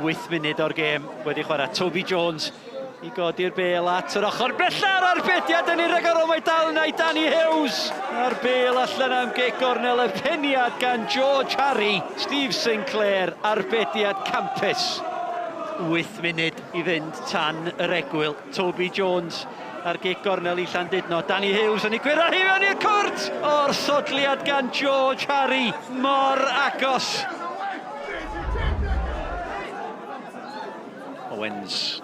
8 munud o'r gêm wedi chwarae. Toby Jones i godi'r bel at yr ochr bella'r arbediad yn irragorol. Mae dal yna i Danny Hughes. A'r bel allan am gic gornel y peniad gan George Harry. Steve Sinclair, arbediad campus. 8 munud i fynd tan yr egwyl. Toby Jones ar gic gornel i Llandudno. Danny Hughes yn ei gwyro hi fewn i'r cwrt! O'r sodliad gan George Harry, mor agos. Owens.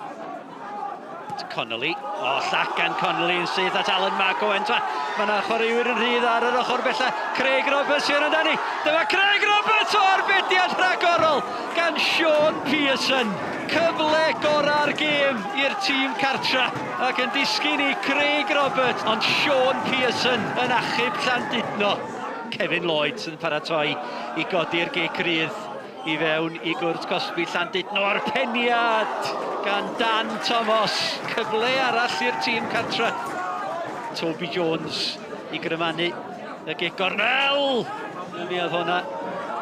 Connolly. O, llac gan Connolly yn syth at Alan Mark Owens. Mae yna chwaraewyr yn rhydd ar yr ochr bella. Craig Roberts sy'n amdani. Dyma Craig Roberts o arbediad rhagorol gan Sean Pearson. Cyfle gorau'r gêm i'r tîm cartra ac yn disgyn i Craig Roberts, ond Sean Pearson yn achub Llandudno. Kevin Lloyd sy'n paratoi i godi'r gic rydd i fewn i gwrt cosbi Llandudno a'r peniad gan Dan Thomas. Cyfle arall i'r tîm cartra. Toby Jones i grymanu y gic gornel. Mi oedd hwnna.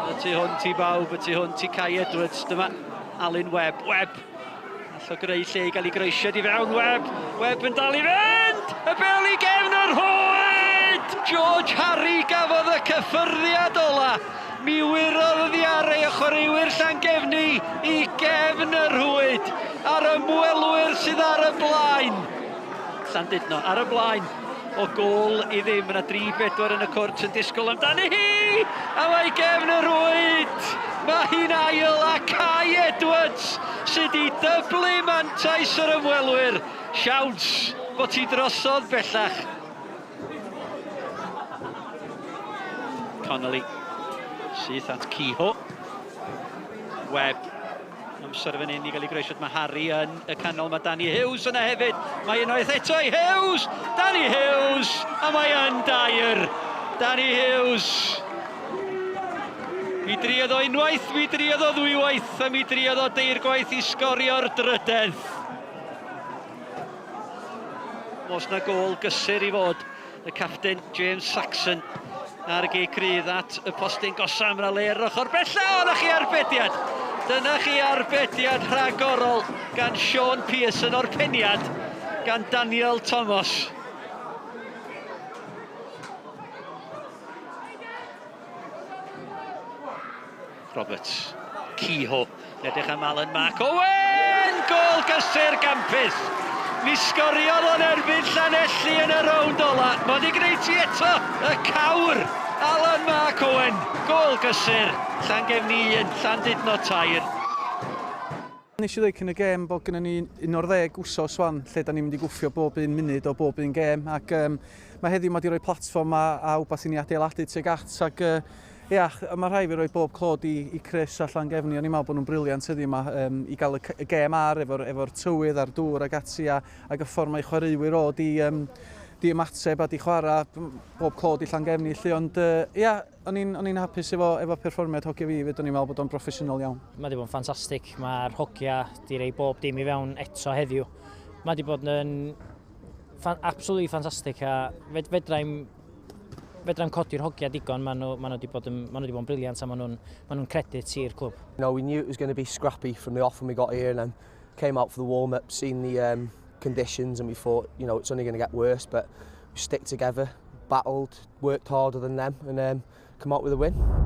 Y tu hwnt i bawb, y tu hwnt i Kai Edwards. Dyma Alun Webb. Webb! All o greu lle i gael ei groesiad i fewn. Webb! Webb yn dal i fynd! Y bel i gefn yr rhwyd! George Harry gafodd y cyffyrddiad ola. Mi wyrodd y ddiarau o chwaraewyr Llangefni i gefn y rhwyd a'r ymwelwyr sydd ar y blaen. Llandudno ar y blaen o gôl i ddim. Mae yna 3-4 yn y cwrt yn disgwyl amdani hi! A mae gefn y rwyd! Mae hi'n ail a Kai Edwards sydd wedi dyblu mantais yr ymwelwyr. Siawns bod ti drosodd bellach. Connolly syth at Kehoe. Webb Amser fan hyn i gael ei groesiad. Mae Harry yn y canol. Mae Danny Hughes yna hefyd. Mae unwaith eto i Hughes. Danny Hughes. A mae yn dair. Danny Hughes. Mi driodd o unwaith, mi driodd o ddwywaith, a mi driodd o deirgwaith i sgorio'r drydedd. Os na gôl gysur i fod, y capten James Saxon ar y gic rydd at y postyn gosaf. Mae le ar ochr bella, o, na chi arbediad! Dyna chi arbediad rhagorol gan Sean Pearson o'r peniad gan Daniel Thomas. Roberts, Kehoe, edrych am Alan Mark Owen! Gôl gysur gampus! Mi sgoriodd o'n erbyn Llanelli yn y rownd ola. Mae wedi gwneud ti eto, y cawr! Alan Mark Owen, gôl gysur, Llangefni 1, Llandudno 3. Nes i ddweud cyn y gêm bod gennym ni un o'r ddeg wsos wan lle da ni'n mynd i gwffio bob un munud o bob un gêm ac um, mae heddiw mae wedi rhoi platfform a, a wbath i ni adeiladu tuag at ac uh, ia, mae rhaid fi roi bob clod i, i Chris a Llangefni, o'n i'n meddwl bod nhw'n briliant heddiw yma um, i gael y, y gêm ar efo'r efo tywydd a'r dŵr ac ati a, ac y ffordd mae chwaraewyr o di, um, di ymateb a di chwarae bob clod i Llangefni lle ond uh, ia, O'n i'n o'n i'n hapus efo efo perfformiad hogia fi 'fyd, o'n i'n meddwl bod o'n broffesiynol iawn. Mae wedi bod yn ffantastig, mae'r hogia di rei bob dim i fewn eto heddiw. Mae wedi bod yn fan, absolutely ffantastig a fed, fedrai'm fedrai'm codi'r hogia digon, maen nhw, maen nhw wedi bod yn, maen nhw wedi bod yn briliant a maen nhw'n maen nhw'n credit i'r clwb. You know, we knew it was going to be scrappy from the off when we got here and then came out for the warm-up, seen the um, conditions and we thought, you know, it's only going to get worse, but we stick together, battled, worked harder than them and um, come out with a win.